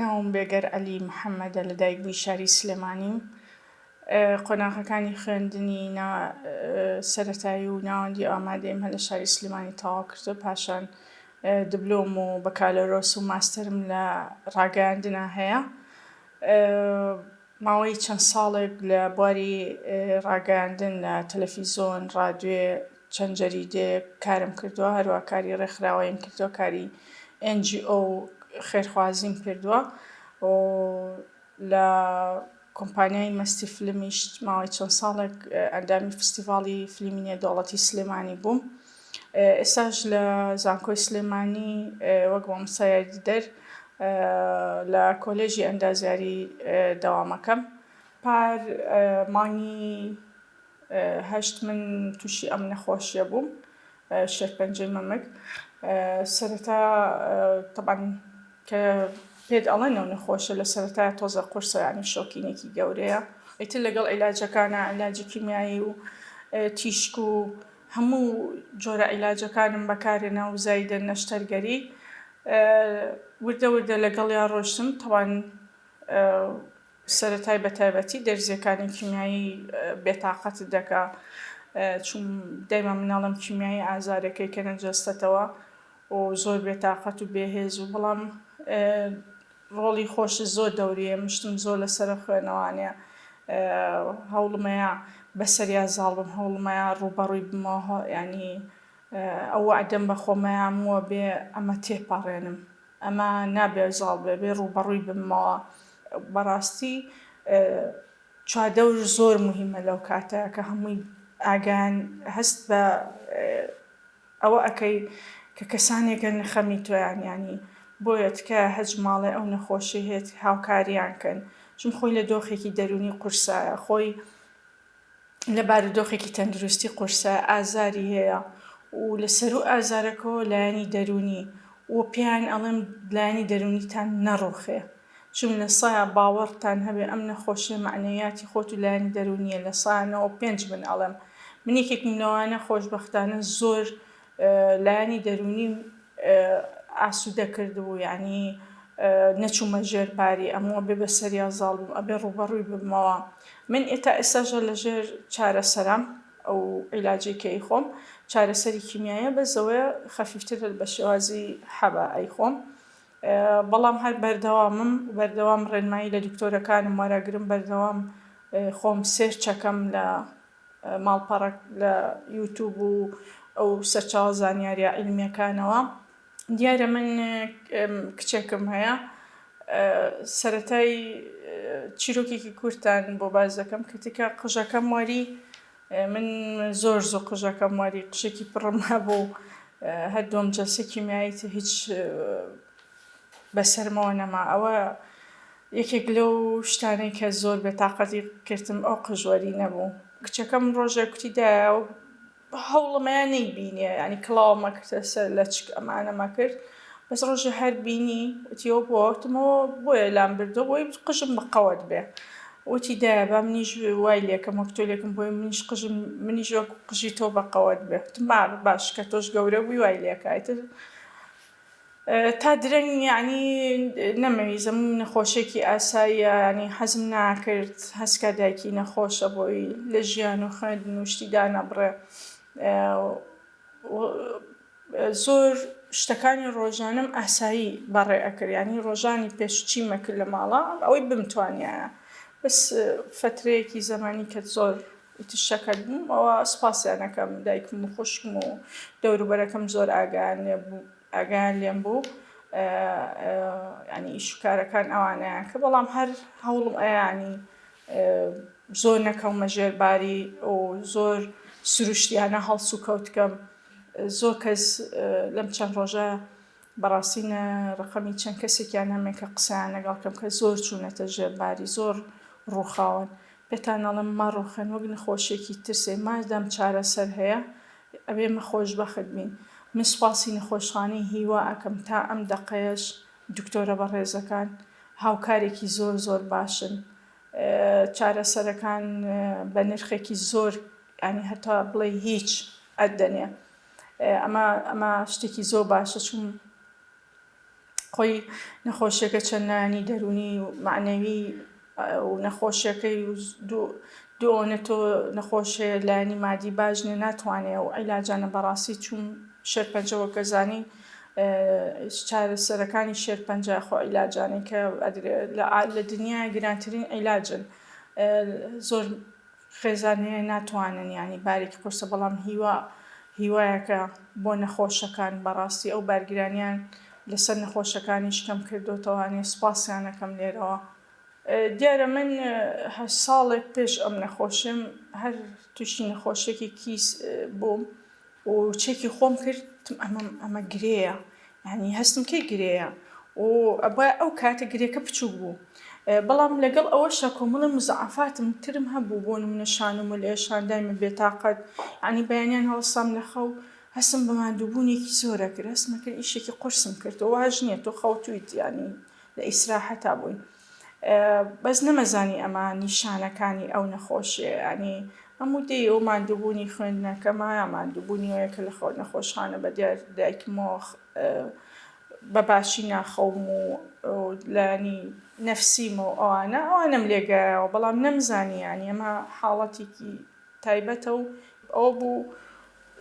ناوم بێگەر عەلی محەمەدە لە دایکبووی شاری سلێمانیم. قۆناغەکانی خوێندنی سەرەتایی و ناوەندی و ئامادەییم هەر لە شاری سلێمانی تەواو کردووە، پاشان دبلۆم و بەکالۆرۆس و ماستەرم لە ڕاگەیاندنا هەیە. ماوەی چەند ساڵێک لە بواری ڕاگەیاندن لە تەلەفیزۆن، ڕادوێ، چەند جەریدەیەک کارم کردووە، هەروەها کاری ڕێکخراوەییم کردووە، کاری NGO و خێرخوازیم کردووە و لە کۆمپانیای مەستی فلمیش ماوەی چەند ساڵێک ئەندامی فستیڤاڵی فلیمی نێودەوڵەتی سلێمانی بووم. ئێستاش لە زانکۆی سلێمانی وەک مامۆستای یاریدەدەر لە کۆلێژی ئەندازیاری دەوامەکەم. پار مانگی هەشت من تووشی ئەم نەخۆشیە بووم، شێرپەنجەی مەمک. سەرەتا تەبعەن کە پێت ئەڵێن ئەو نەخۆشە لە سەرەتایا تۆزە قورسە یانی شۆکینێکی گەورەیە. ئیتر لەگەڵ عیلاجەکانا عیلاجی کیمیایی و تیشک و هەموو جۆرە عیلاجەکانم بەکارهێنا و زایدە نەشتەرگەری وردە وردە لەگەڵیا ڕۆشتم تەبعەن سەرەتای بەتایبەتی دەرزیەکانی کیمیایی بێتاقەتت دەکا چون دایما من ئەڵێم کیمیایی ئازارەکەی کەنە جەستەتەوە و زۆر بێتاقەت و بێهێز و بەڵام ڕۆڵی خۆشت زۆر دەوریە مشتم زۆر لەسەرە خوێنەوانێ هەوڵمەیە بەسەریا زاڵ بم هەوڵمەیە ڕووبەڕووی بمەوە یانی ئەو وەعدەم بە خۆمەیامووە بێ ئەمە تێپەڕێنم ئەمە نابێ زاڵ بێ بێ ڕووبەڕووی ببمەوە بەڕاستی چواردەور زۆر موهیمە لەو کاتە کە هەمووی ئاگایان هەست بە ئەوە ئەکەی کە کەسانێک هەن خەمی تۆیان یانی بۆیە تکایە هەچ ماڵێ ئەو نەخۆشی هەیە هاوکاریان کەن چون خۆی لە دۆخێکی دەروونی قورسایە خۆی لە بارودۆخێکی تەندروستی قورسە، ئازاری هەیە و لە سەروو ئازارەکەوە لایەنی دەروونی و پێیان ئەڵێم لایەنی دەروونیتان نەڕوخێ چون لە سایە باوەڕتان هەبێ ئەم نەخۆشیە مەعنەویاتی خۆت و لایەنی دەروونیە لە سایە 95 من ئەڵێم من یەکێکم لەوانە خۆشبەختانە زۆر لایەنی دەروونیم ئاسوودە کردبوو یانی نەچوومە ژێر باری ئەمەوە بێ بەسەریا زاڵ بم ئەبێ ڕووبەڕووی ببمەوە من تا ئێستاش لە ژێر چارەسەرام ئەو عیلاجەی کە ئەیخۆم چارەسەری کیمیایە بەس ئەوەیە خەفیفترە بە شێوازی حەبە ئەیخۆم بەڵام هەر بەردەوامم بەردەوام ڕێنمایی لە دکتۆرەکانم وەرەگرم بەردەوام خۆم سێرچەکەم لە ماڵپەڕە لە یوتوب و ئەو سەرچاوە زانیاریە عیلمیەکانەوە دیارە من کچێکم هەیە سەرەتای چیرۆکێکی کورتان بۆ باس دەکەم کە تکا قژەکەم وەری من زۆر زوو قژەکەم وەری قژێکی پڕم هەبوو هەر دووەم جەلسەی کیمیایی هیچ بەسەرمەوە نەما ئەوە یەکێک لەو شتانەی کە زۆر بێتاقەتی کردم ئەو قژوەرینە بوو کچەکەم ڕۆژێک کوتی دایە هەوڵمەیە نەیبینێ ینی کڵاومە کردە سەر لەچک ئەمانەمە کرد بەس ڕۆژێ هەر بینی وتی ئەو بۆ وتمەوە بۆیە لام بردەوە بۆی قژم بەقەوەت بێ وتی دایە با منیش وای لێکەم وەک تۆ لێکم بۆی منیش قژم منیش وەک قژی تۆ بەقەوەت بێ وتم باش کە تۆش گەورە بووی وای لێکە ئیتر تا درەنگ یەعنی نەمەویست ئەم نەخۆشیەکی ئاساییە یانی حەزم ناکرد هەست کە دایکی نەخۆشە بۆی لە ژیان و خوێندن و شتی دانەبڕێ زۆر شتەکانی ڕۆژانەم ئاسایی بەڕێ ئەکرد یانی ڕۆژانی پێش چیمە کرد لە ماڵە ئەوەی بمتوانیایە بەس فترەیەکی زەمانی کە زۆر ئیتر شەکەت بووم ئەوە سوپاسیان ئەکەم دایکم و خوشکم و دەوروبەرەکەم زۆر ئاگایان لێ بوو ئاگایان لێم بوو ینی ئیش و کارەکان ئەوانیان کە بەڵام هەر هەوڵم ئەیانی زۆر نەکەومە ژێر باری و زۆر سروشتیانە هەڵس و کەوتکەم زۆر کەس لەم چەند ڕۆژە بەڕاستی نە ڕەقەمی چەند کەسێکیان هەمێ کە قسەیان لەگەڵ کەم کە زۆر چوونەتە ژێر باری زۆر ڕووخاون پێتان ئەڵێم مەڕوخێن وەک نەخۆشیەکی ترسێ مادام چارەسەر هەیە ئەبێ مە خۆشبەخت بین من سوپاسی نەخۆشخانەی هیوا ئەکەم تا ئەم دەقەیەش دکتۆرە بەڕێزەکان هاوکارێکی زۆر زۆر باشن چارەسەرەکان بە نرخێکی زۆر یانی هەتا بڵێی هیچ ئەدەنێ ئەمە ئەمە شتێکی زۆر باشە چون. خۆی نەخۆشیەکە چەند لایەنی دەروونی و مەعنەوی و نەخۆشیەکەی و دوو ئەوەنە تۆ نەخۆش هەیە لایەنی مادی باش نیە ناتوانێ ئەو عیلاجانە بەڕاستی چووم شێرپەنجە وەک ئەزانی چارەسەرەکانی شێرپەنجە خۆ عیلاجانەی کە ئەدرێ لە دنیا گرانترین عیلاجن زۆر خێزان هەیە ناتوانن یانی بارێکی قورسە بەڵام هیوا هیوایەکە بۆ نەخۆشەکان بەڕاستی ئەو بارگرانیان لەسەر نەخۆشەکانیش کەم کردۆتەوانێ سوپاسیان ئەکەم لێرەوە. دیارە من هەشت ساڵێک پێش ئەم نەخۆشیم هەر تووشی نەخۆشیەکی کیس بووم و چێکی خۆم کرد وتم ئەمە ئەمە گرێیە یانی هەستم کرد گرێیە و ئەبوایە ئەو کاتە گرێکە بچووک بوو بەڵام لەگەڵ ئەوەشا کۆمەڵێ مزەعەفاتم ترم هەبوو بۆ نمونە شان و مل ئێشان دایمە بێتاقەت یانی بەیانیان هەڵسام لە خەو هەستم بە ماندووبوونێکی زۆر ئەکرد هەستم ئەکرد ئیشێکی قورسم کردووە واش نییە تۆ خەوتوویت یانی لە ئیسراحەتا بووین بەس نەمەزانی ئەمە نیشانەکانی ئەو نەخۆشیە یانی هەموو دێی ئەو ماندووبوونی خوێندنەکەمە یا ماندووبوونی ئەوەیە کە لە خەو نەخۆشخانە بە دیار دایکمەوە بە باشی ناخەوم و لایەنی نەفسیمە و ئەوانە ئەوانەم لێگایەوە بەڵام نەمزانی یانی ئەمە حاڵەتێکی تایبەتە و ئەوە بوو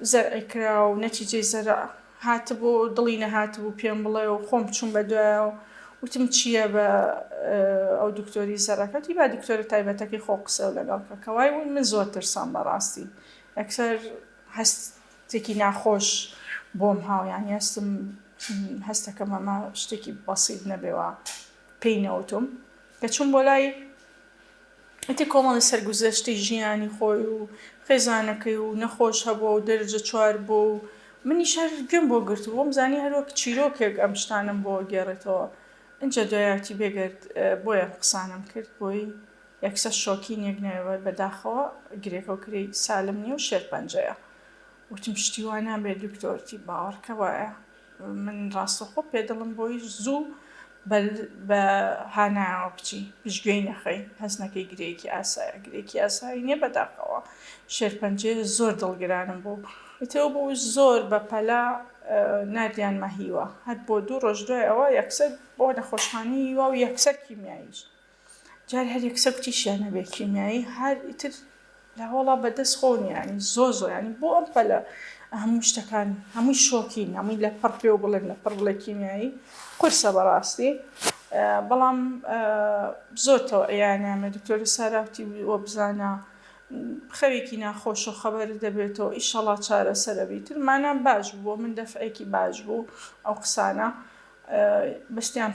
زەرعی کرا و نەتیجەی زەرع هاتبوو دڵی نەهاتبوو پێم بڵێ و خۆم چووم بە دوایە و وتم چییە بە ئەو دکتۆری زەرعەکە وتی با دکتۆرە تایبەتەکەی خۆ قسەو لەگەڵ کە کە وای وت من زۆر ترسام بەڕاستی یەکسەر هەستێکی ناخۆش بۆم هاو یانی هەستم هەستەکەم ئەمە شتێکی بەسیت نەبێ وا پێی نەوتم کە چووم بۆ لای ئیتر کۆمەڵی سەرگوزەشتی ژیانی خۆی و خێزانەکەی و نەخۆش هەبووە و دەرەجە چوار بووە و منیش هەر گوێم بۆ گرتبوو وامزانی هەر وەک چیرۆکێک ئەم شتانەم بۆ ئەگێڕێتەوە ئینجا دوایاتی بێگەرد بۆیە ئەم قسانەم کرد بۆی یەکسەر شۆکینێک نەوێ بەداخەوە گرێکە و کرێی سالم نییە و شێرپەنجەیە وتم شتی وا نابێت دکتۆر وتی باوەڕکە وایە من ڕاستەوخۆ پێ دڵم بۆی زوو بە هانایەوە بچی پشتگوێی نەخەی هەست نەکەی گرێیەکی ئاسایە گرێکی ئاسایی نییە بەداخەوە شێرپەنجەیە زۆر دڵگرانم بوو ئیتر بوو زۆر بە پەلە ناردیانمە هیوا هەر بۆ دوو ڕۆژ دوای ئەوە یەکسەر بۆ نەخۆشخانەی هیوا و یەکسەر کیمیاییش جار هەر یەکسەر کوتیشیان نەبێ کیمیایی هەر ئیتر لە وەڵا بە دەست خۆو نیە یانی زۆر زۆر یانی بۆ ئەم پەلە هەموو شتەکان هەمووی شۆکین هەمووی لە پڕ پێو بڵێن لە پڕ بڵێ کیمیایی قورسە بەڕاستی بەڵام زۆر تەوعیانیانە دکتۆرە ساراوتی وە بزانە خەوێکی ناخۆش و خەبەر دەبێتەوە ئیشەڵا چارەسەرە بیتر مانا باش بوو من دەفعێکی باش بوو ئەو قسانە بەستیان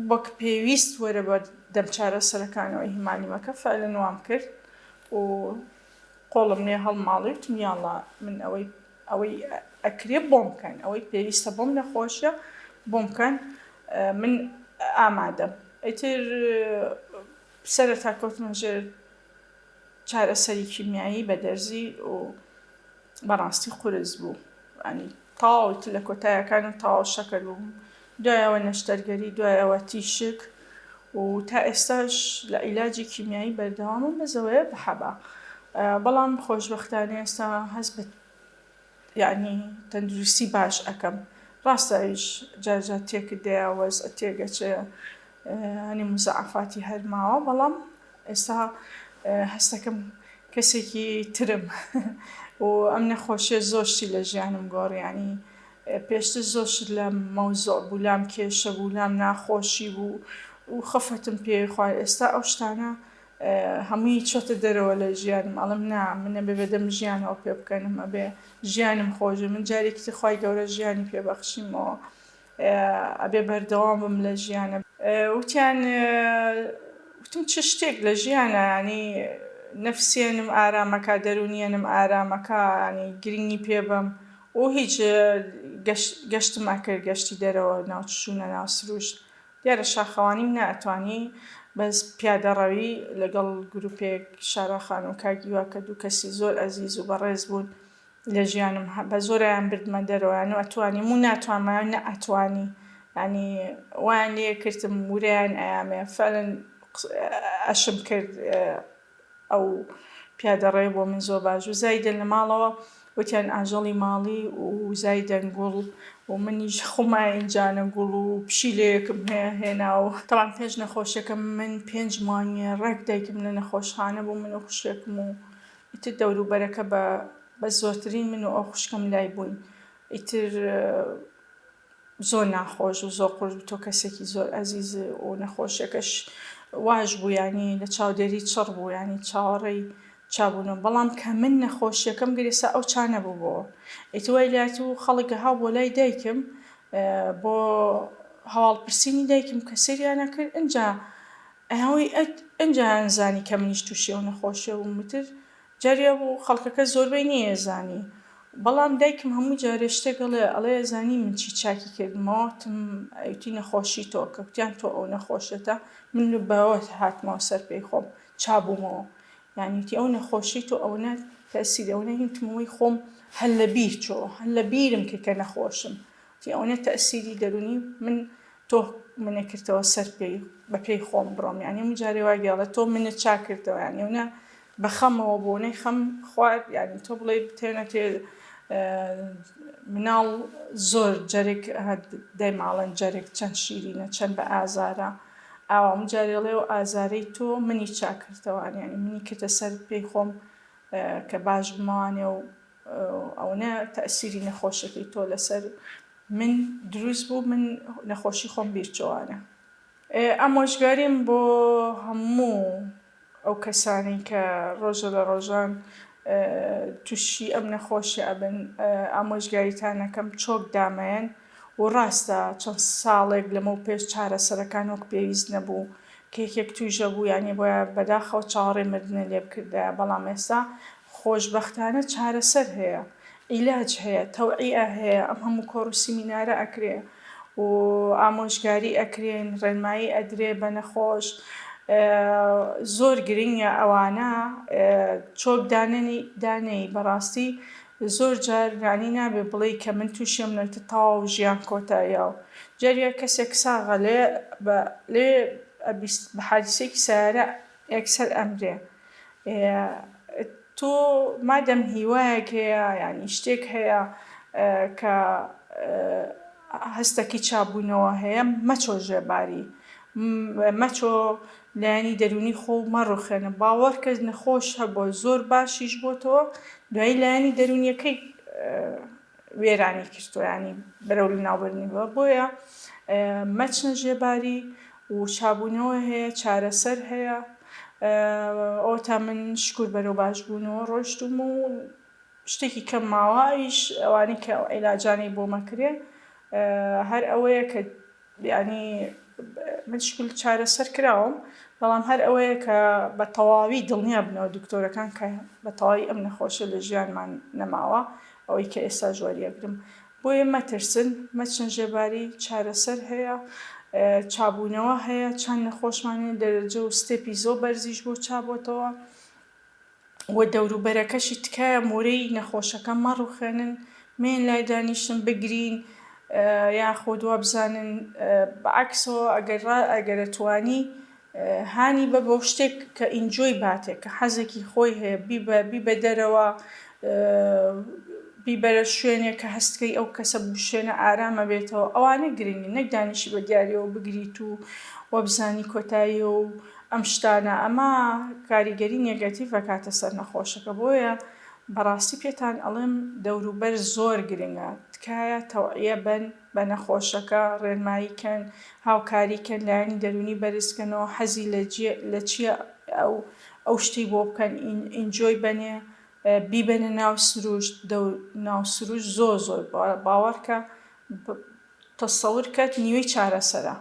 وەک پێویست وەرە بە دەم چارەسەرەکانەوە ئیهمالی مەکە فعلەن وام کرد و قۆڵم لێ هەڵماڵی وتم یاڵا من ئەوەی ئەوەی ئەکرێ بۆم کەن ئەوەی پێویستە بۆم نەخۆشە بۆم کەن من ئامادەم ئیتر سەرەتا کەوتمە ژێر چارەسەری کیمیایی بە دەرزی و بەڕاستی قورس بوو ینی تەواو ئیتر لە کۆتایەکانم تەواو شەکەت بووم دوایەوە نەشتەرگەری دوایەوە تیشک و تا ئێستاش لە عیلاجی کیمیایی بەردەوامم بەس ئەوەیە بە حەبە بەڵام خۆشبەختانە ئێستا هەست بە یعنی تەندروستی باش ئەکەم ڕاستە ئەویش جار جار تێکت دەیا وەزع تێگەچێ هەنی مزەعەفاتی هەر ماوە بەڵام ئێستا هەستەکەم کەسێکی ترم و ئەم نەخۆشیە زۆر شتی لە ژیانم گۆڕی ینی پێشتر زۆر شت لە مەوزوع بوو لام کێشە بوو لام ناخۆشی بوو و خەفەتم پێ خوارد ئێستا ئەو شتانە هەمووی چۆتە دەرەوە لە ژیانم ئەڵم نا من ئەبێ بەدەم ژیانەوە پێ بکەنم ئەبێ ژیانم خۆش من جارێکی تر خوای گەورە ژیانی پێ بەخشیمەوە ئەبێ بەردەوام بم لە ژیانە. وتیان وتم چ شتێک لە ژیانە ینی نەفسیەنم ئارامەکە دەروونیەنم ئارامەکە ینی گرنگی پێ بەم و هیچ گەشتم ئەکرد گەشتی دەرەوە ناو چوونە ناو سروشت دیارە شاخەوانیم نەئەتوانی بەس پیادەڕەوی لەگەڵ گروپێک شارا خان و کاک هیوا کە دوو کەسی زۆر ئەزیز و بەڕێز بوون لە ژیانم بە زۆرایان بردمە دەرەوە یان ئەتوانیم و ناتوانم نەئەتوانی یانی وایان لێ کردم ورەیان ئەیامێ فعلا ئەشم کرد ئەو پیادەڕێ بۆ من زۆر باش بوو زایدەن لە ماڵەوە وتیان ئاژەڵی ماڵی و زایدەن گوڵ و منیش خوماین جانە گوڵ و پشیلەیەکم هەیە هێنا و تەبعەن پێش نەخۆشیەکەم من پێنج مانگێ ڕێک دایکم لە نەخۆشخانە بوو من و خوشکێکم و ئیتر دەوروبەرەکە بە بە زۆرترین من و ئەو خوشکەم لای بووین ئیتر زۆر ناخۆش و زۆر قورس بوو تۆ کەسێکی زۆر ئەزیز و نەخۆشیەکەش واش بوو یانی لە چاودێری چڕ بوو یانی چاوەڕێی چابوونەوە بەڵام کە من نەخۆشیەکەم گرێسا ئەو چا نەبووبۆوە ئیتر وای لات و خەڵک گەهاو بۆ لای دایکم بۆ هەواڵ پرسینی دایکم کە سەیریان ئەکرد ئنجا ئەوەی ئنجا ئەنزانی کە منیش تووشی ئەو نەخۆشیە بووم ئیتر جاری وابوو خەڵکەکە زۆربەی نەیەزانی بەڵام دایکم هەموو جارێ شتێک ئەڵێ ئەڵێ ئەزانی من چی چاکی کردمەوە وتم ئەوتی نەخۆشی تۆ کە کوتیان تۆ ئەو نەخۆشیەتە من بەوە هاتمەوە سەر پێی خۆم چابوومەوە یانی وتی ئەو نەخۆشی تۆ ئەونە تەئسیری ئەونە هین وتم ئەوەی خۆم هەر لە بیر چۆ هەر لە بیرم کرد کە نەخۆشم وتی ئەونە تەئسیری دەروونی من تۆ منە کردەوە سەر پێی بە پێی خۆم بڕۆم یانی هەموو جارێ وا گێڵە تۆ منت چاک کردەوە یانی ئەونە بە خەمەوە بۆ نەی خەم خوارد یانی تۆ بڵێ بتێنەتێ مناڵ زۆر جەرگ دەیماڵن جەرگ چەند شیرینە چەند بە ئازارە ئاوا من جارێ ڵێ و ئازارەی تۆ منی چاک کردەوە یانی منی کردە سەر پێی خۆم کە باش بمەوانێ و ئەونە تەئسیری نەخۆشیەکەی تۆ لەسەر من دروست بوو من نەخۆشی خۆم بیر چۆوانە. ئامۆژگاریم بۆ هەموو ئەو کەسانەی کە ڕۆژە لە ڕۆژان تووشی ئەم نەخۆشیە ئەبن ئامۆژگاریتان ئەکەم چۆک دامەیەن و ڕاستە چەند ساڵێک لەمەو پێش چارەسەرەکان وەک پێویست نەبوو کە یەکێک تووشە بوو یانی بۆیە بەداخەوە چاوەڕێی مردنە لێ بکردایە بەڵام ئێستا خۆشبەختانە چارەسەر هەیە عیلاج هەیە تەوعیە هەیە ئەم هەموو کۆڕ و سیمینارە ئەکرێ و ئامۆژگاری ئەکرێن ڕێنمایی ئەدرێ بە نەخۆش زۆر گرنگە ئەوانە چۆک دانەنی دانەی بەڕاستی زۆر جار یانی نابێ بڵێی کە من تووشی ئەم نەوتە تەواو ژیان کۆتاییە و جاریا کەسێک ساغە لێ بە لێ ئەبیست بە حادیسەیەکی سەیارە یەکسەر ئەمرێ تۆ مادەم هیوایەک هەیە یانی شتێک هەیە کە هەستەکی چابوونەوە هەیە مەچۆ ژێباری مەچۆ لایەنی دەروونی خۆو مەڕوخێنە باوەڕکە نەخۆش هەبووە زۆر باشیش بۆتەوە دوایی لایەنی دەروونیەکەی وێرانی کردووە یانی بەرەو لەناوبردنی بووە بۆیە مەچنە ژێباری و چابوونەوە هەیە چارەسەر هەیە ئەوەتا من شکور بەرەو باشبوونەوە ڕۆشتوم و شتێکی کەم ماوە ئەویش ئەوانەی کە ئەو عیلاجانەی بۆ مەکرێ هەر ئەوەیە کە یانی من شکل چارەسەر کراوم بەڵام هەر ئەوەیە کە بە تەواوی دڵنیا بنەوە دکتۆرەکان کە بە تەواوی ئەم نەخۆشیە لە ژیانمان نەماوە ئەوەی کە ئێستا ژوەریەگرم بۆیە مەترسن مەچنە ژێباری چارەسەر هەیە چابوونەوە هەیە چەند نەخۆشمان هەیە دەرەجە و step ی زۆر بەرزیش بۆ چابۆتەوە و دەوروبەرەکەشی تکایە مۆرەی نەخۆشەکە مەڕوخێنن مێن لای دانیشن بگرین یاخود وابزانن بە عەکسەوە ئەگەر ئەگەر توانی هانی بە بۆ شتێک کە enjoy باتێک کە حەزێکی خۆی هەیە بیبە بیبە دەرەوە بیبەرە شوێنێک کە هەستکەی ئەو کەسە بوو شوێنە ئارامە بێتەوە ئەوانە گرنگن نەک دانیشی بە دیاریەوە بگریت و وەبزانی کۆتایی و ئەم شتانە ئەمە کاریگەری negative ئەکاتە سەر نەخۆشەکە بۆیە بەڕاستی پێتان ئەڵێم دەوروبەر زۆر گرنگە تکایە تەوعیە بەن بە نەخۆشەکە ڕێنمایی کەن هاوکاری کەن لایەنی دەرونی بەرز کەنەوە حەزی لە چیە ئەو ئەو شتەی بۆ بکەن enjoy بەنێ بیبەنە ناو سروشت ناو سروشت زۆر زۆر باوەڕکە تەسەور کەت نیوەی چارەسەرە.